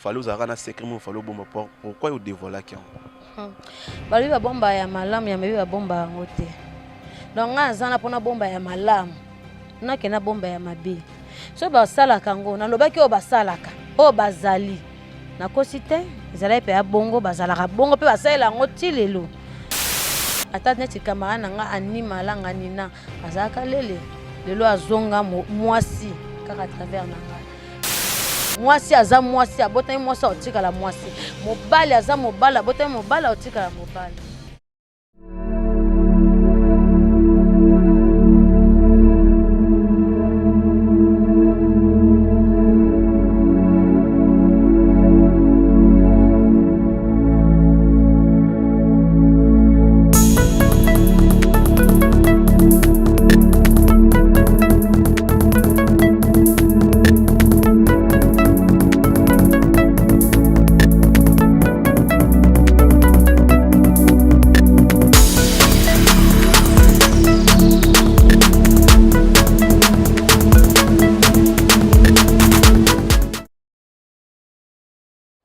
Fallait ozalaka na secret moko fallait obomba, pourquoi odévoilaki yango? Balobi babomba ya malamu, ya mabe babomba yango te. Donc ngai naza na mpona bomba ya malamu, nake na bomba ya mabe. Soki basalaka yango, nalobaki oyo basalaka, oyo bazali, nakosi te. Ezalaki mpe ya bongo, bazalaka bongo mpe basalela yango ti lelo. Ata neti camarade na nga Ani Malanga Nina azalaka lele, lelo azonga mwasi kaka à travers na ngai. Mwasi aza mwasi, abotami mwasi, aotikala mwasi. Mobali aza mobali, abotami mobali, aotikala mobali.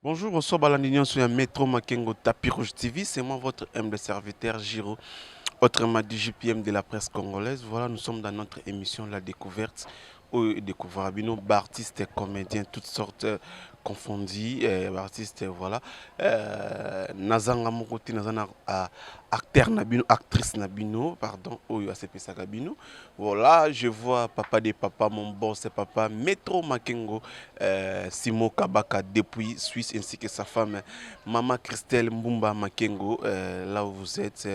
Bonjour, bonsoir, balandi nyonso ya Metro Makengo Tapis Rouge TV. C'est moi, votre humble serviteur Giro, autrement dit JPM de la presse congolaise. Voilà, nous sommes dans notre émission La Découverte, où découvrir bino artistes, comédiens, toutes sortes confondus, artistes, voilà. Nazanga moko te, nazana acteur na bino, actrice na bino, pardon, oyo asepesaka bino. Voilà, je vois papa de papa, mon boss, c'est papa Metro Makengo, Simo Kabaka depuis Suisse, ainsi que sa femme, Maman Christelle Mbumba Makengo, là où vous êtes,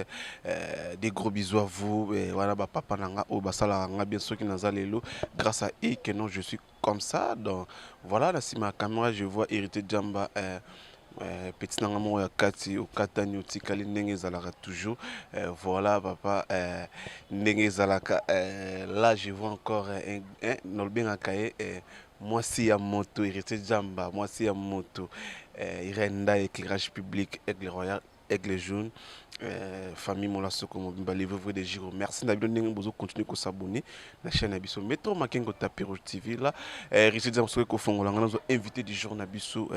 des gros bisous à vous. Et voilà, bah, papa nanga, oh, bah, ça, là, bien sûr, qui n'a lelo, grâce à eux que non, je suis comme ça. Donc, voilà, là, si ma caméra, je vois Hérité Djamba, petit nanga moko ya kati okatani otikali ndenge ezalaka toujours, voilà papa, ndenge ezalaka. Là je vois encore nalobengaka ye mwasi ya moto, Héritier Djamba, mwasi ya moto, Irène Nda, éclairage public, Aigle Royal, Aigle Jaune, famille Mola Soko mobimba, les vrais de Giro. Merci na bino ndenge bozo continuer ko s'abonner na chaîne na biso Metro Makengo Tapis Rouge TV. Là, Héritier Djamba, soki kofongola nga nazo invité du jour na biso.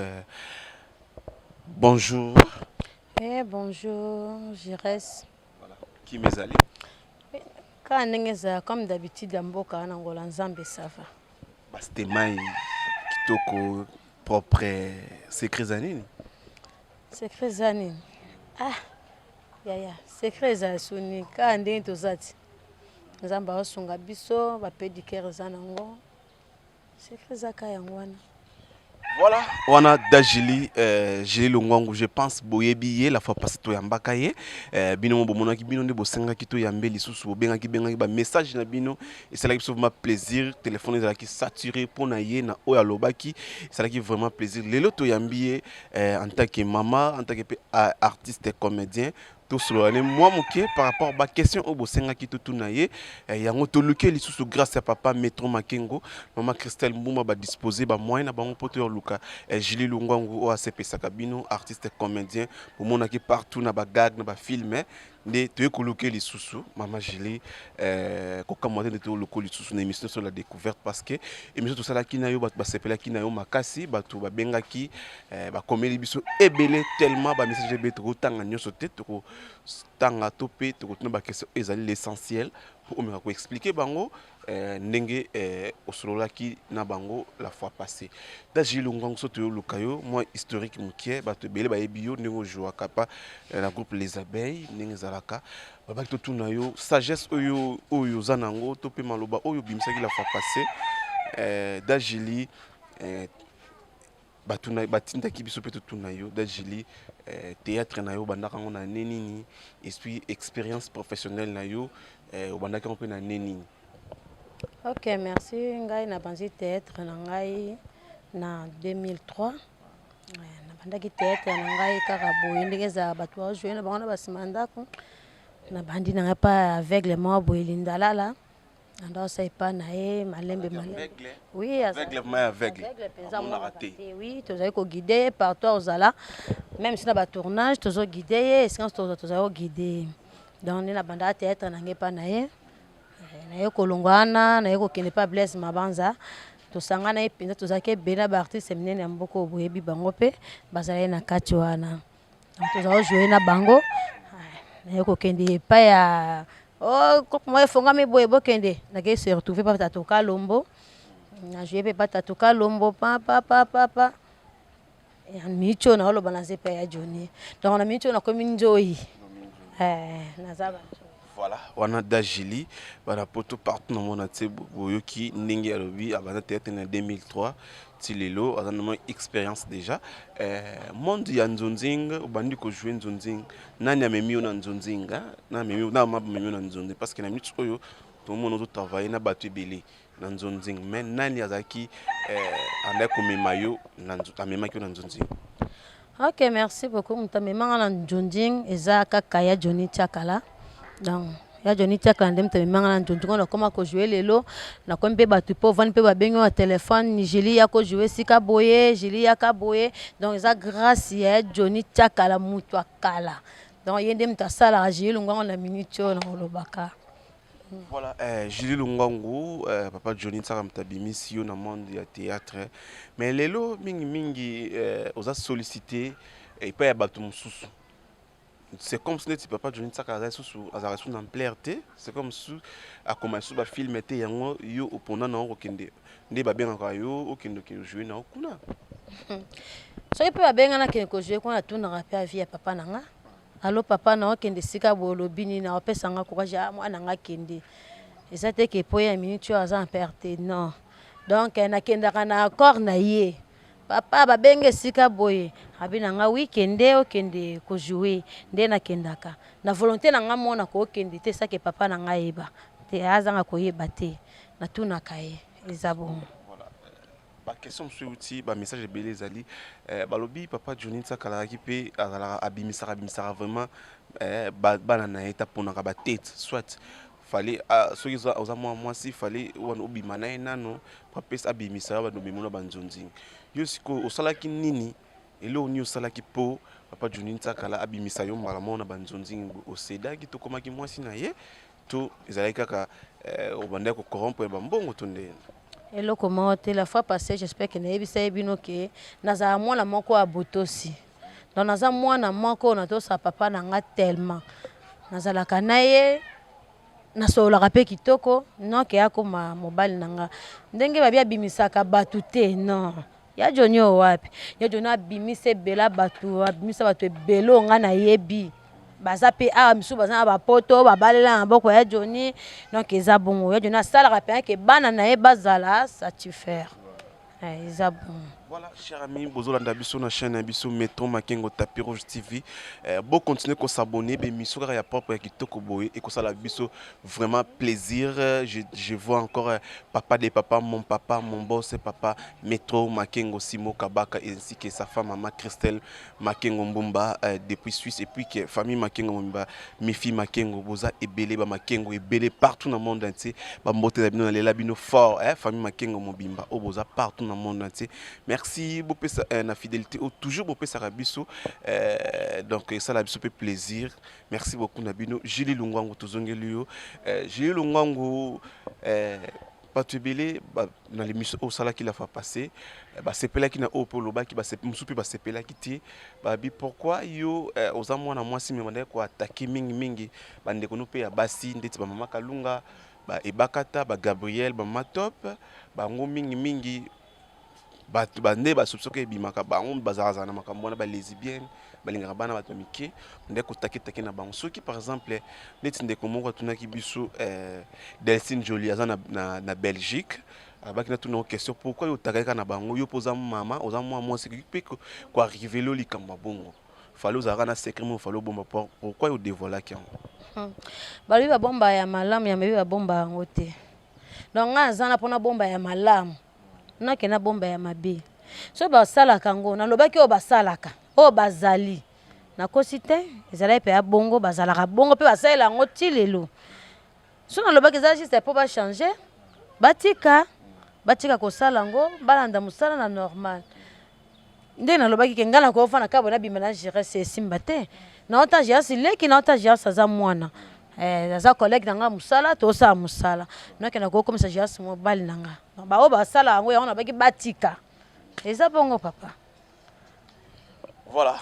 Bonjour. Eh, bonjour, Jires. Voilà. Qui mes alliés? Kaka ndenge ezala comme d'habitude ya mboka wana, ngola Nzambe, ça va. Bastemai kitoko propre, secret za nini? Secret eza nini? Ah yaya, secret ezala soni, kaka ndenge toza ti Nzambe aosunga biso, bapédicare eza nango, secret eza ka yango wana. Voilà, wana Dajili, Julie Longwangu, je pense boyebi ye la fois passée toyambaka ye, bino mo bomonaki, bino nde bosengaki toyambe lisusu, bobengaki bengaki ba message na bino esalaki biso vraiment plaisir, téléphone ezalaki saturé mpona ye na oyo alobaki, esalaki vraiment plaisir. Lelo toyambi ye en tant que mama, en tant que pe artiste comédien, tosolola ne mwa moke par rapport ba question oyo bosengaki totuna ye. Yango toluki lisusu grâce ya papa Metro Makengo, mama Christelle Mbuma badispose bamoyen na bango mpo toyoluka Julie Lungwangu oyo asepesaka bino, artiste comédien bomonaki partout na bagag na bafilme. Nde toye koluka lisusu mama Julie, kokamwa te nde toyoluka lisusu na émission sur la découverte, parce que émission tosalaki na yo, bato basepelaki na yo makasi, bato babengaki, bakomeli biso ebele, tellement bamessage ebele, tokotanga nyonso te. Tokotanga to mpe tokotuna baquestion oyo ezali l'essentiel mpo omeka koexpliquer bango ndenge osololaki na bango la fois passée. Da Julie Longwangu, so toyoluka yo, mwa historique mokie, bato ebele bayebi yo ndenge ojouaka pa na groupe Les Abeilles, ndenge ezalaka. Babaki totuna yo sagesse oyo oyo oza nango to mpe maloba oyo obimisaki la fois passée. Da Julie, bato batindaki biso mpe totuna yo, Da Julie, théâtre na yo obandaka yango na ne nini, et puis expérience professionnelle na yo, obandaki yango mpe na ne nini? Ok, merci. Ngai nabandi théâtre na ngai na 2003. Nabandaki théâtre na ngai kaka boye, ndenge ezala bato bajoue na bango na basima ndako. Nabandi na ngai pa aveugle moko boye, Lindalala, nanda osala epa na ye malembe malembe. Oui, aveugle aveugle mpenza te. Oui, tozali koguide ye partout ozala, même si na batournage tozoguide ye, esika tozali koguide ye. Donc nde nabandaka théâtre na ngai epa na ye. Naye kolongwa wana, naye kokende pa Blaise Mabanza. Tosangana ye mpenza, tozalaki ebele na baartiste minene ya mboka oyo boyebi bango mpe bazalaki na kati wana. Tozala kojoue na bango, naye kokende epai ya oh, moko efongami boye, bokende. Nakei se retrouve pa Tatu Kalombo, na joue mpe pa Tatu Kalombo pa pa pa pa pa miniti oyo naoloba naza epai ya Johnny. Donc na miniti oyo nakomi nzoi, naza ba Voilà, wana da Julie, bana poto partout na mona tse boyoki ndenge alobi abanda théâtre na 2003 ti lelo aza na expérience déjà. Monde ya nzonzing, obandi ko jouer nzonzing, nani amemi yo na nzonzing, hein? Na amemi na amemi yo na nzonzing parce que na minute oyo tout le monde ozo travailler na bato ebele na nzonzing, mais nani azalaki andaki komema yo na amemaki yo na nzonzing? Ok, merci beaucoup. Moto amemanga na nzonzing eza kaka ya Johnny Tiakala. Donc ya Johnny Tiakala nde moto amemanga na nzonzing oyo nakoma kojouer lelo. Nakomi mpe bato mpo ovandi mpe babengi na telefone, Julie ya kojouer esika boye, Julie yaka boye. Donc eza grâce ya Johnny Tiakala, moto akala. Donc ye nde moto asalaka Julie Lungwango na minute oyo nakolobaka. Voilà, Julie Lungwangu, papa Johnny Tsaka moto abimisi yo na monde ya théâtre. Mais lelo mingi mingi oza sollicité epai ya bato mosusu. C'est comme si neti papa Johnny Tsaka azali susu, azalaka susu na ampleur te. C'est comme si akoma susu ba film te, yango yo opona na okende nde babengaka yo okende okende jouer na kuna. Soki mpe babenga nakende kojouer kuna, natunaka mpe avis ya papa na nga. Alo papa, na okende esika boye, olobi nini? Aopesa nga courage, ah, mwana nga kende. Eza te ke po ya minute oyo aza père te, non. Donc nakendaka na accord na ye. Papa, babenge esika boye, abi na nga oui, kende, okende kojouer. Nde nakendaka na volonté na nga mona kookende te, sake papa na nga ayeba te, azanga koyeba te, natunaka ye, eza bongo. Baquestion mosusu euti, bamessage ebele ezali, balobi papa Johnny Nsaka azalaki mpe azalaka abimisaka vraiment bana na ye, taponaka batete soit fallait soki oza mwa mwasi, fallait wana obima na ye nano po apesa abimisa yo, bando omemona banzonzingi yo. Sikoyo osalaki nini? Eloko nini osalaki mpo papa Johnny Nsakala abimisa yo mbala moko na banzonzingi? Osedaki to okomaki mwasi na ye to ezalaki kaka obandaki kocorrompre bambongo to ndenge? Eloko moko te. La fois passée, j'espère ke nayebisa ye bino ke nazala mwana moko ya botosi. Donc naza mwana moko natosaka papa na nga tellement nazalaka na ye, nasololaka mpe kitoko. Non ke akoma mobali na nga ndenge babi abimisaka bato te, non. Ya Joni oyo wapi? Ya Joni abimisa ebele bato, abimisa bato ebele oyo nga nayebi baza mpe awa, misusu baza na bapoto, babalela na maboko ya Joni. Donc eza bongo, ya Joni asalaka mpenza ke bana na ye bazala satisfaire, eza bongo. Voilà, chers amis, bozolanda biso na chaîne ya biso Metro Makengo Tapis Rouge TV. Bo continuer ko s'abonner, be mission kaka ya propre ya kitoko boye et kosala biso vraiment plaisir. Je vois encore papa de papa, mon papa, mon boss, papa Metro Makengo Simo Kabaka ainsi que sa femme maman Christelle Makengo Mbumba depuis Suisse, et puis que famille Makengo Mbumba, Mifi Makengo, boza ebele ba Makengo ebele partout dans le monde entier. Ba mbote na bino na lela bino fort, hein, famille Makengo Mobimba, o boza partout dans le monde entier. Merci bopesa na fidélité o toujours bopesa biso, donc ça la biso pe plaisir. Merci beaucoup na bino. Julie Lungwangu, tozongeli yo. Julie Lungwangu, bato ebele na l'émission oyo osalaki la fois passée basepelaki na oyo mpe olobaki, mosusu mpe basepelaki te. Babi pourquoi yo oza mwana mwasi me bandaki koattaquer mingimingi bandeko no mpe ya basi, ndeti bamama Kalunga, baebakata, bagabriel, bamama Top, bango mingimingi bato bande basoki ebimaka bango bazalaka na makambo wana, balesbienne, balingaka bana bato ya mike, nde kotaketake na bango. Soki par exemple neti ndeko moko atunaki biso, Delcine Jolie, aza na Belgique, abaki natuna question: pourquoi yo otakaki kaka na bango? Yo mpo oza mama, oza mwa mwasi, mpe koarriver yo likambo ya bongo, fallait ozalaka na secret mo fallait obomba. Pourquoi yo dévoilaki yango? Balobi babomba ya malamu, ya mabe babomba yango te. Donc ngai naza na mpona bomba ya malamu, nakende na bomba ya mabe. Soki basalaka yango, nalobaki oyo basalaka, oyo bazali, nakosi te, ezalaki mpe ya bongo, bazalaka bongo mpe basalela yango ti lelo. So nalobaki eza juste mpo bachanger, batika kosala yango, balanda mosala na normal. Nde nalobaki ke ngai nakofanda kaka boye, nabima na Gérance, esimba te. Naota Gérance leki, naota Gérance aza mwana. Eh, aza collègue na nga mosala, tosala mosala, nakenda kokomisa Gérance mobali na nga. Baoyo basala yango, yango nabaki batika. Eza bongo, papa. Voilà,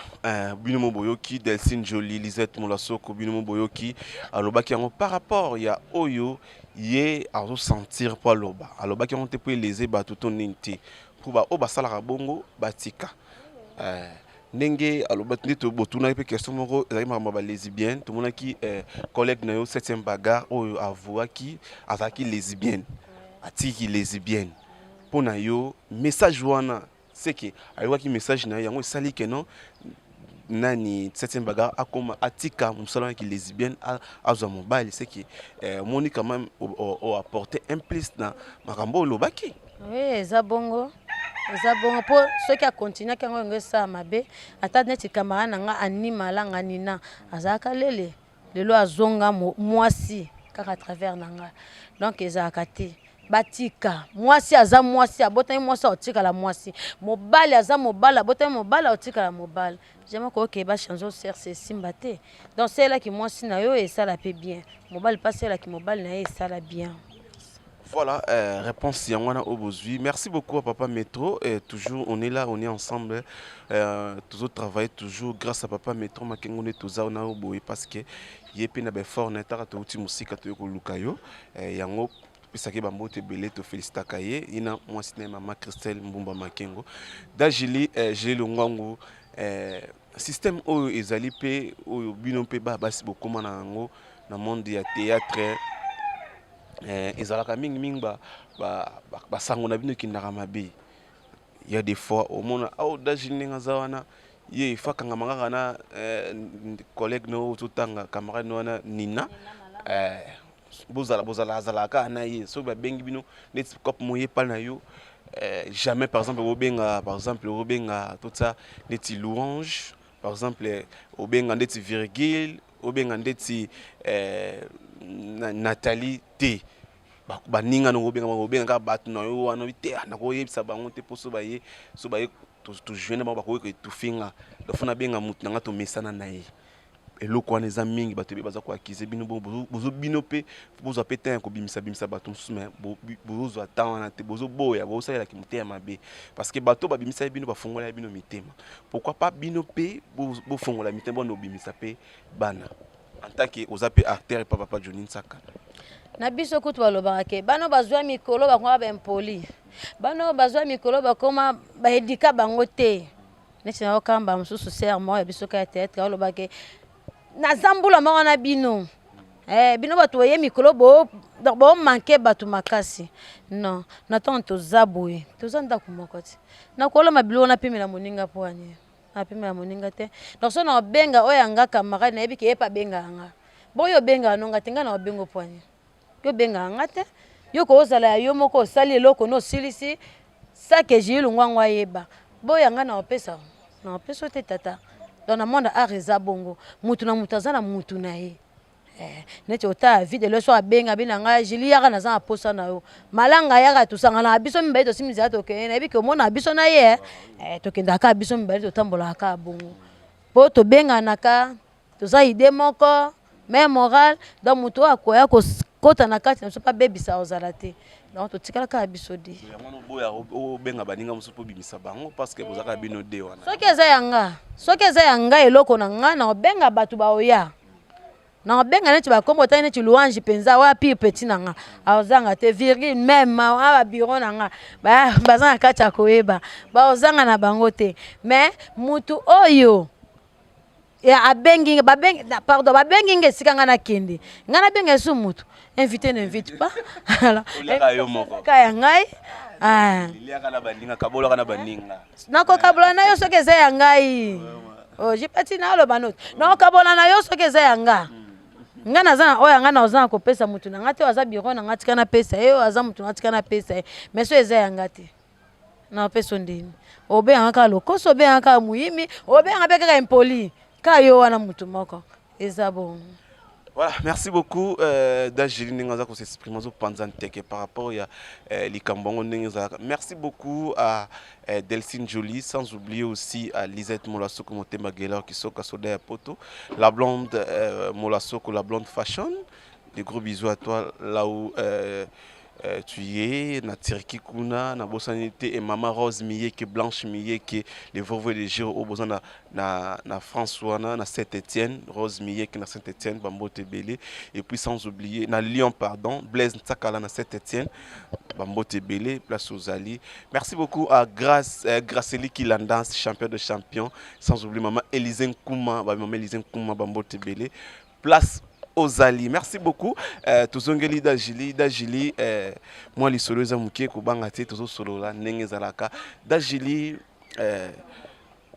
bino mo boyoki Delcine Jolie Lisette Molasoko, bino mo boyoki alobaki yango par rapport ya oyo ye azosentir mpo aloba. Alobaki yango te mpo eleze bato to nini te, mpo baoyo basalaka bongo batika. Ndenge alobaki nde botunaki mpe question moko ezalaki makambo ya balesbienne. Tomonaki collègue na yo 7e bagarre oyo avouaki azalaki lesbienne, atiki lesbienne. Mpo na yo, message wana seke ayokaki message na ye, yango esali ke non, nani, 7e bagarre akoma atika mosala wana ki lesbienne, azwa mobali. Seke omoni quand même oapporter un plus na makambo oyo olobaki. Oui, eza bongo, eza bongo, mpo soki akontinuaki yango, yango esala mabe. Ata neti camarade na nga Animalanga Nina azalaka lele, lelo azonga mwasi kaka à travers na nga. Donc ezalaka te, batika. Mwasi aza mwasi, abotami mwasi, aotikala mwasi. Mobali aza mobali, abotami mobali, aotikala mobali. Jamais koyoka bachange sexe, esimba te. Donc salelaki mwasi na yo, esala mpe bien. Mobali mpe asalelaki mobali na ye, esala bien. Voilà, réponse yango wana oyo bozwi. Merci beaucoup à Papa Metro. Toujours, on est là, on est ensemble. Toujours travailler, toujours grâce à Papa Metro Makengo nde toza na oyo boye, parce que ye mpe na baeffort na ye taka touti mosika, toye koluka yo. Yango topesaki bambote ebele, tofélicitaka ye, ye na mwasi na ye, mama Christelle Mbumba Makengo. Da Julie, Julie Longwangu, système oyo ezali mpe oyo bino mpe baya basi bokóma na yango na monde ya théâtre, ezalaka mingimingi basango na bino ekendaka mabe. Ya des fois omona awa Dajili ndenge aza wana, ye il faut akangama kaka na collègue no oyo totanga, camarade no wana Nina. Bozala bozala azalaka kaka na ye. Soki babengi bino neti cope mo ye pa na yo, jamais par exemple obenga, par exemple obenga totia neti Louange, par exemple obenga ndeti Virgile, obenga ndeti Nathalie te. Baninga nango obenga bango, obenga kaka bato na yo wana te. Nakoyebisa bango te, mpo so baye, so baye tojouer na bango, bakoki koétouffer nga. Donc faut nabenga motu na nga tomesana na ye. Eloko wana eza mingi, bato ebele baza koaccuser bino. Bozo bino mpe bozwa mpe temps ya kobimisa bimisa bato mosusu, mais bozozwa temps wana te, bozoboya, bozosalelaki motema mabe, parce que bato babimisaki bino, bafongola bino mitema. Pourquoi pas bino mpe bofongola mitema bona obimisa mpe bana, en tant que oza mpe acteur epa Papa Johnny Nsaka? Na biso kutu balobaka ke bana bazwa mikolo bakoma baimpoli, bana bazwa mikolo bakoma baedika bango te. Neti na okamba mosusu, sœur moko ya biso ka ya théâtre, alobaka: "Naza mbula moko na bino, bino bato boye mikolo bomanke bato makasi." Non, na ntango toza boye, toza ndako moko ti nakoloma biloko, napimela moninga mpo ani napimela moninga te. Donc so na obenga oyo yanga camarade, nayebi ke ye mpe abengaka nga. Boyo obengaka nonga te, ngai na obenga mpo ani yo obengaka nga te. Yo kozala ya yo moko, osali eloko no osilisi sake Jili Lungwango ayeba boya ngai na opesa, na opesa te, tata. Donc na monde art eza bongo, mutu na mutu aza na mutu na ye. Neti otala vide so abenga bi na ngai: "Jili, yaka, naza na posa na yo." Malanga yaka, tosangana na biso mibale, tosimi nzela, tokende. Nayebi ke omona biso na ye, tokendaka kaka biso mibale, totambolaka kaka bongo, mpo tobenganaka, toza idée moko, même moral. Donc moto oyo akoya kota na kati na biso mpo abebisa ozala te. Donc totikala kaka biso de. Obenga baninga mosusu mpo obimisa bango, parce que bozalaka bino de wana. Soki eza ya nga, soki eza ya nga eloko na nga, na obenga bato baoya, na obenga neti bakombo otali neti Louange mpenza oya pire petit na nga, aozanga te. Virgule même awa, babureau na nga baza na kati ya koyeba, baozanga na bango te. Mais mutu oyo abengi, babengi, pardon, babengi nga esika nga nakende, nga nabenga esu mutu invité n'invite pas. Ka ya ngai. Nakokabola na yo soki eza ya ngai. Jipati naloba no, nakokabola na yo soki eza ya nga. Nga naza na oyo ya nga, naza na kopesa mutu na nga te. Oyo aza bureau na nga, tika napesa ye. Oyo aza mutu na nga, tika napesa ye. Mais so eza ya nga te, napesa ndeni? Obengaka kaka lokoso, obengaka kaka moyimi, obengaka mpe kaka impoli, kaka yo wana mutu moko. Eza bongo. Voilà, merci beaucoup euh, Dajili ndenge aza ko s'exprimer azo panza nteke par rapport ya euh, likambo yango ndenge ezalaka. Merci beaucoup à euh, Delcine Jolie, sans oublier aussi à Lisette Molasoko Motema Gelor Kisoka Soda ya Poto, la blonde euh, Molasoko, la blonde fashion. Des gros bisous à toi là où euh, euh, tu es, na Turquie kuna, na bosani te et maman Rose Miyeke, Blanche Miyeke, les Vauve de Giro au besoin na, na, na France wana, na Saint-Étienne, Rose Miyeke na Saint-Étienne, Bambote Belé, et puis sans oublier na Lyon pardon, Blaise Ntsakala na Saint-Étienne, Bambote Belé, place aux Ali. Merci beaucoup à Grâce euh, Graceli Kilandans, champion de champions, sans oublier maman Élisée Nkouma, ba maman Élisée Nkouma, Bambote Belé, place ozali. Merci beaucoup. Euh, tozongeli Dajili, Dajili euh, mwa lisolo eza moke kobanga te tozosolola ndenge ezalaka. Dajili euh,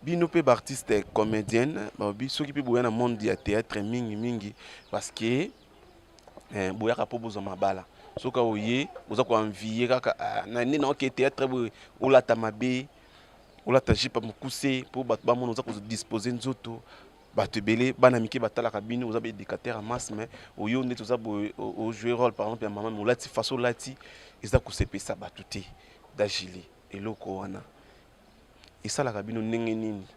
bino mpe baartiste comédienne balobi soki mpe boya na monde ya théâtre mingi mingi parce que eh, boyaka mpo bozwa mabala soki oye oza koenvie kaka ah, na nde naoke théâtre boye olata mabe olata jupe mokuse mpo bato bamona oza kodispose nzoto Bato ebele bana mike batalaka bino oza ba educateur ya masse mais oyo ndeti oza boye o jouer role par exemple ya mama mais olati façon olati eza kosepelisa bato te dajili eloko wana esalaka bino ndenge nini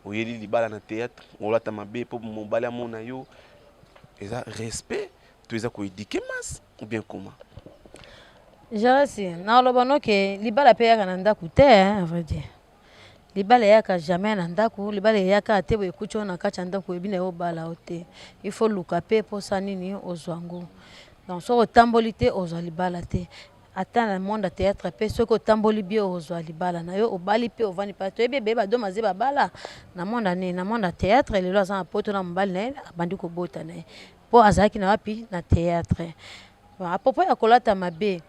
oyeli libala na théâtre olata mabe mpo mobali amona yo eza respect to eza koéduquer masse ou bien comment? Jarasi, nakoloba no ke libala mpe eyaka na ndako te à vrai dire. Libala eyaka jamais na ndaku, libala eyaka te boye ekuti yo na kati ya ndaku oyebi nayo obala yo te. Il faut oluka pe posa nini ozua ngo. Donc soki otamboli te ozua libala te. Ata na monde ya theatre pe soki otamboli bien ozua libala nayo, obali pe ovandi pe. Toyebi ebele ba domaze babala na monde ya nini na monde ya theatre lelo aza na poto na mobali naye abandi kobota naye po azalaki na wapi na theatre. A propos ya kolata mabe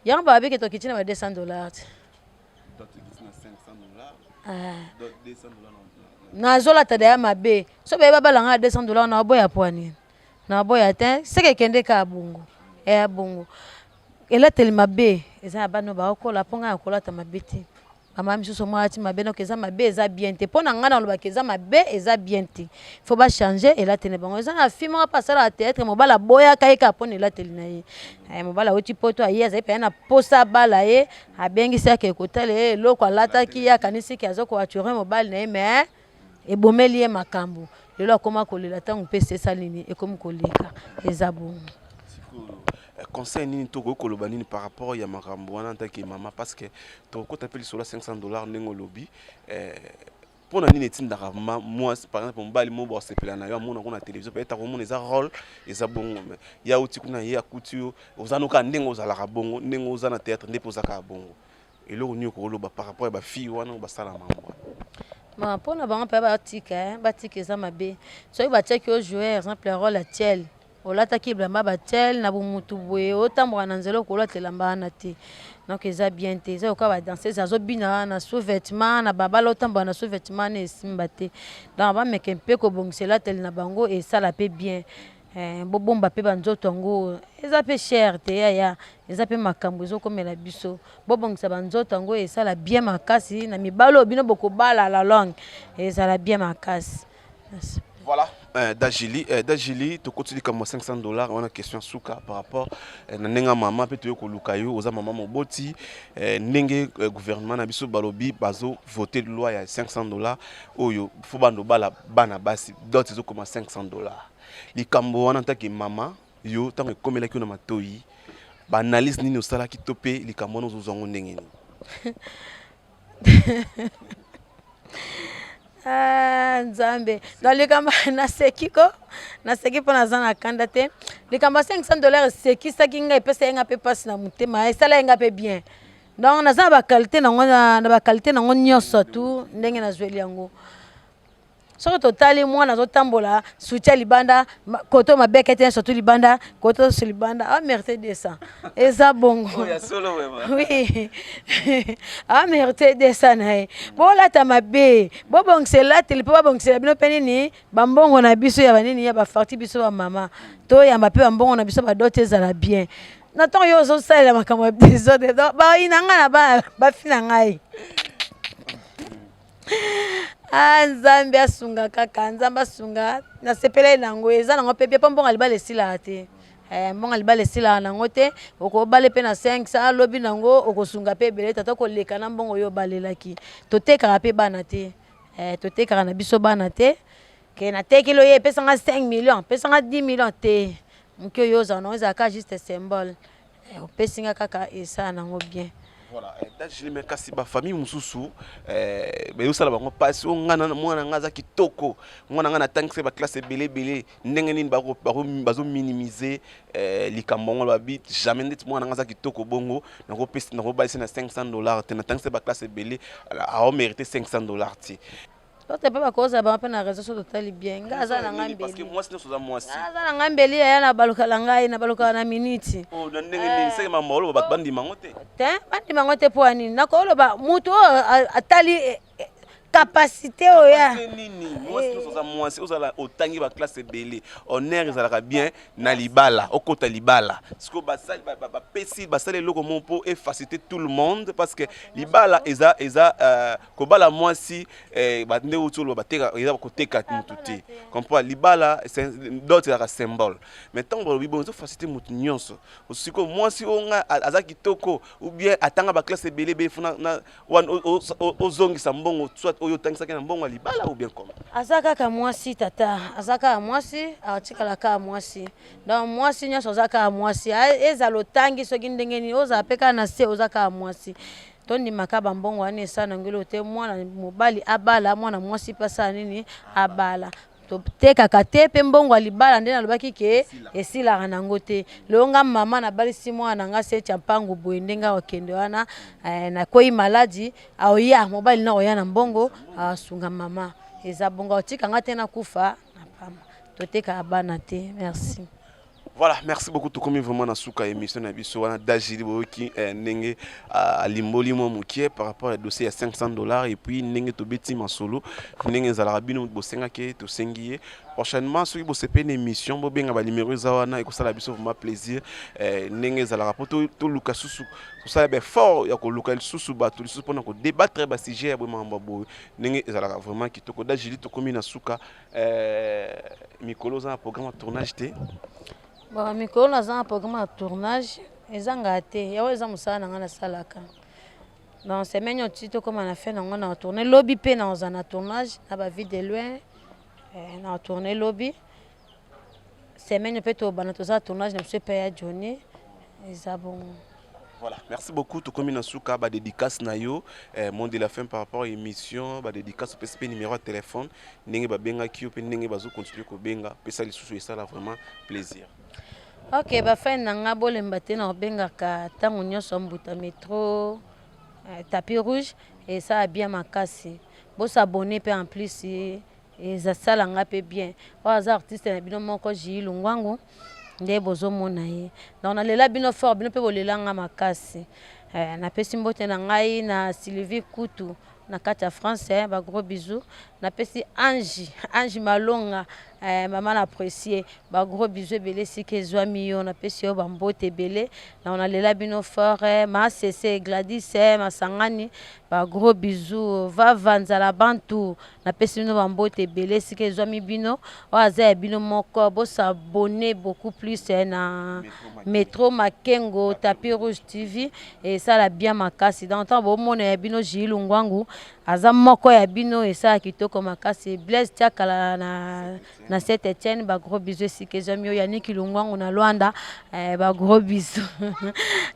yango balobi ke tokiti na ba 200 dollars te. Nazolata deya mabe so baye babala nga 200 dollars na boya poa nini na boya te seke kende kaka bongo eya bongo elateli mabe eza ya bana baokola mpo ngai nakolata mabe te bamama misusu omwa alati mabe noki eza mabe eza bien te mpo na ngai nalobaka eza mabe eza bien te faut ba changer elateli na bango eza na fille moko mpe asalaka théâtre mobali aboyaka ye kaka mpo na elateli na ye eh, mobali awuti poto aye azali mpenza na mposa abala ye abengisi ake kotala ye eloko alataki ye akanisi ke aza koature mobali na ye mais ebomeli ye makambo lelo akoma kolela ntango mpe esesali nini ekomi koleka eza bongo eh, conseil nini tokoki koloba nini par rapport ya makambo wana ntake mama parce que tokokota mpe lisolo ya 500 dollars ndenge olobi eh, Mpo na nini etindaka mwasi par exemple mobali moko basepela na yo amona kuna na télévision peut-être akomona eza rôle eza bongo mais ya uti kuna ye akuti yo oza noka ndenge ozalaka bongo ndenge oza na théâtre nde mpe oza kaka bongo eloko nini okoloba par rapport ya bafille wana oyo basala mambo wana mpo na bango mpe batika eh, batika eza mabe soki batiaki yo joueur exemple ya rôle ya tiel Olataki bilamba ba tel na bomutu boye otamboka na nzela okolata elamba wana te donc eza bien te eza lokola ba danseuse azobina wana na sous vêtement na babala otamboka na sous vêtement wana esimba te donc bameke mpe kobongisa elateli na bango esala mpe bien eh, bobomba mpe banzoto yango eza mpe cher te yaya eza mpe makambo ezokomela biso bobongisa banzoto yango esala bien makasi na mibali oyo bino bokobala la longue ezala bien makasi. Voilà, euh, Dajili, euh, Dajili, tokoti likambo 500 dollars wana question suka par rapport euh, na ndenge mama pe toye koluka yo oza mama moboti euh, ndenge euh, gouvernement na biso balobi bazo voter loi ya 500 dollars oyo faut bando bala bana basi dot ezokoma 500 dollars likambo wana ntake mama yo ntango ekomelaki yo na matoyi baanalyse nini osalaki to mpe likambo wana ozozwa yango ndenge nini Ah, nzambe donc likambo naseki ko naseki mpo naza na kanda te likambo ya 500 dollar esekisaki ngai epesa ye ngai mpe mpasi na motema esala ye ngai mpe bien donc naza na bakalite nango na bakalite nango nyonso tu ndenge nazweli yango soki totali mwana azotambola soutien libanda koto mabeke te surtout libanda koto so libanda a mérite 200 eza bongo oh, oui a mérite 200 na ye bolata mabe bobongisa elateli mpo babongisela bino mpe nini bambongo na biso ya banini ya bafarti biso bamama toyamba mpe bambongo na biso badoti ezala bien na ntango yo ozosalela makambo ya desordre bayina ngai na bana bafi na ngai. Ah, Nzambe asunga kaka, Nzambe asunga. Nasepelaki na yango, eza nango mpe bien mpo mbongo ya libala esilaka te. Eh, mbongo ya libala esilaka nango te, okobale mpe na 500 lobi nango okosunga mpe ebele tata koleka na mbongo oyo obalelaki. Totekaka mpe bana te. Eh, totekaka na biso bana te. Ke natekeli oye epesa nga 5 millions, pesa nga 10 millions te. Moke oyo ozala nango ezalaka juste symbole. Eh, opesi nga kaka esala nango bien. Voilà, eh, Dajili, mais kasi ba famille mususu eh, bayosala bango pasi o nga na mwana nga aza kitoko, mwana nga natangisa ba classe ebele ebele, ndenge nini bako bako bazo minimiser eh, likambo yango babi jamais ndeti mwana nga aza kitoko bongo nakopesa nakobalisa na 500 $ te, natangisa ba classe ebele ao mériter 500 $ te. Tote mpe bakozala bango mpe na réseau so totali bien nga aza na ngai. Parce que mwasi nyonso oza mwasi. Nga aza na ngai mbeli yaya na balukala ngai na balukala na miniti. Oh, na ndenge nini seke mama oloba bato bandima yango te? Te, bandima yango te mpo ya nini? Nakoloba motu oyo atali capacité oyo ya Capacité nini? Mwasi nyonso oza mwasi, ozala otangi baklasse ebele, honneur ezalaka bien na libala, okota libala sikoyo basali bapesi basali eloko moko mpo efaciliter tout le monde, parce que libala eza kobala mwasi nde outi oloba bateka eza koteka mutu te, comprend? Libala dot ezalaka symbole, mais ntango balobi bongo ezofaciliter mutu nyonso. Sikoyo mwasi oyo nga aza kitoko ou bien atanga baklasse ebele ebele, fo wana ozongisa mbongo soit oyo otangisaki na mbongo ya libala ou bien comment? Aza kaka mwasi tata, aza kaka mwasi, atikala kaka mwasi. Donc mwasi nyonso aza kaka mwasi, ezala otangi soki ndenge nini, ozala mpe kaka na se, oza kaka mwasi. Tondimaka bambongo wana esala nango eloko te. Mwana mobali abala, mwana mwasi mpe asala nini? Abala. Totekaka te mpe mbongo ya libala nde nalobaki ke esilaka nango te. Lelo nga mama nabalisi mwana na nga seti ya mpangu boye, ndenge akokende wana nakwei maladi, aoya mobali na oya na mbongo asunga mama. Eza bongo, aotika nga te nakufa na pamba. Totekaka bana te. Merci. Voilà, merci beaucoup. Tokomi vraiment na suka émission na biso wana. Dajili, boyoki ndenge alimboli mwa mokie par rapport ya dossier ya 500 $ et puis ndenge tobeti masolo, ndenge ezalaka. Bino bosengaki, tosengi ye. Prochainement, soki bosepeli na émission, bobenga banuméro eza wana, ekosala biso vraiment plaisir ndenge ezalaka mpo toluka susu kosala baeffort ya koluka lisusu bato lisusu mpona kodébattre basujet ya boye, makambo ya boye, ndenge ezalaka vraiment kitoko. Dajili, tokomi na suka. Mikolo oza na programme ya tournage te? Bon, mikolo naza na programme ya tournage ezangaka te. Yango eza mosala na ngai nasalaka. Dans semaine oyo ti tokóma na fin nango, na tourne lobi mpe nakozala na tournage na bavie de loin na tourne lobi. Semaine mpe tobanda, toza tournage na biso epai ya Johnny. Eza bongo. Voilà, merci beaucoup. Tokomi na suka. Ba dédicace na yo, mot de la fin par rapport à émission, ba dédicace opesi pe numéro ya téléphone ndenge babengaki yo mpe ndenge bazo continuer kobenga, pesa lisusu, esala vraiment plaisir. Ok, bafani na nga, bolemba te na kobengaka ntango nyonso mbuta métro tapis rouge, esala bien makasi. Bosabone mpe en plus ezasala nga mpe bien. Oyo aza artiste na bino moko Jii Lungwangu nde bozomona ye. Donc nalela bino fort, bino mpe bolela nga makasi. Napesi mbote na ngai na Sylvie Kutu na kati ya France, bagros bisous. Napesi Ange, Ange Malonga, mama na apprécié, bagros bisous ebele esika ezwami yo. Napesi yo bambote ebele. Donc nalela bino fort. Masese Gladys Masangani, bagros bisous. Vava Nzala Bantu, napesi bino bambote ebele esika ezwami bino. Oyo aza ya bino moko. Bosabone beaucoup plus na Metro Makengo Tapis Rouge TV, esala bien makasi. Donc ntango bomona ya bino Jii Lungwangu aza moko ya bino, esala kitoko makasi. Blaise Tiakala na Saint Etienne, bagros bisous esika ezwami oyo. Yaniki Lungwangu na Lwanda, bagros bisous.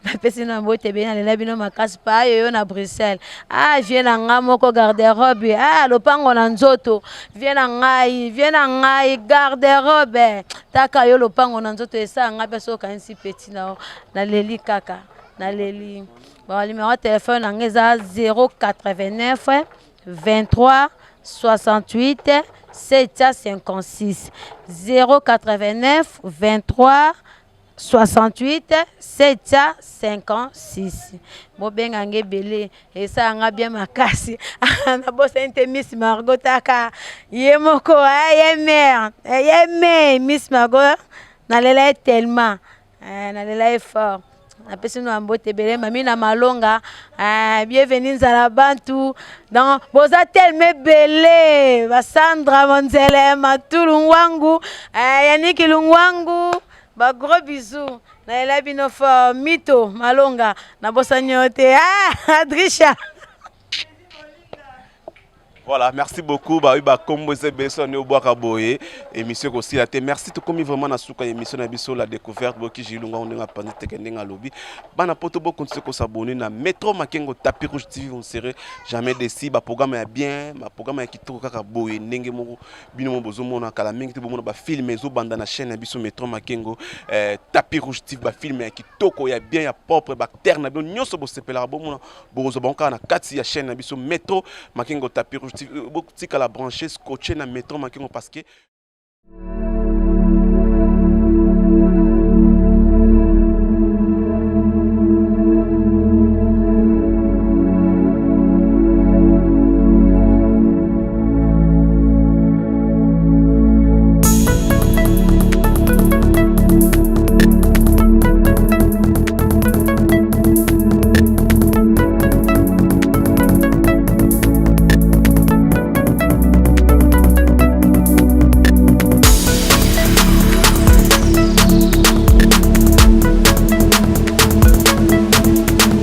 Napesi na mbote ebele, nalela bino makasi. Pa yoyo na Bruxelles, ah, vie na ngai moko garde-robe, ah, lopango na nzoto, vie na ngai, vie na ngai garde-robe, taka yo lopango na nzoto, esala ngai mpe soki okanisi petit na yo, naleli kaka, naleli. Bon, numéro ya telefone na ngai eza 089 23 68 756, 089 23 68 756. Bobenga nga ebele, esala nga bien makasi. Nabosani te Miss Margot, taka ye moko, ye mare, ye me Miss Margot, nalela ye tellement, nalela ye fort. Napesi bino bambote ebele. Mami na Malonga, bienvenue Nzala Bantu. Donc boza telema ebele, basandra Monzele, Matulu Ngwangu, Yaniki Lungwangu, bagros bisous. Nayela bino fort. Mito Malonga, nabosani yo te. Ah, Adrisha. Voilà, merci beaucoup. Bah oui, bah comme vous êtes besoin de boire boye, émission aussi la merci tout comme vraiment na suka émission na biso La Découverte boki jilunga on a pandi te kendenga lobby. Bana poto bo continuer ko s'abonner na Metro Makengo Tapis Rouge TV, vous ne serez jamais déçus. Ba programme ya bien, ba programme ya kitoko kaka boye ndenge moko bino mo bozo mona kala mingi te bomona ba film ezo banda na chaîne na biso Metro Makengo Tapis Rouge TV, ba film ya kitoko ya bien ya propre, ba acteur na bino nyonso bosepelaka bomona bokozwa bango kaka na kati ya chaîne na biso Metro Makengo Tapis Rouge TV. Botikala branché, scotché na Metro Makengo parce que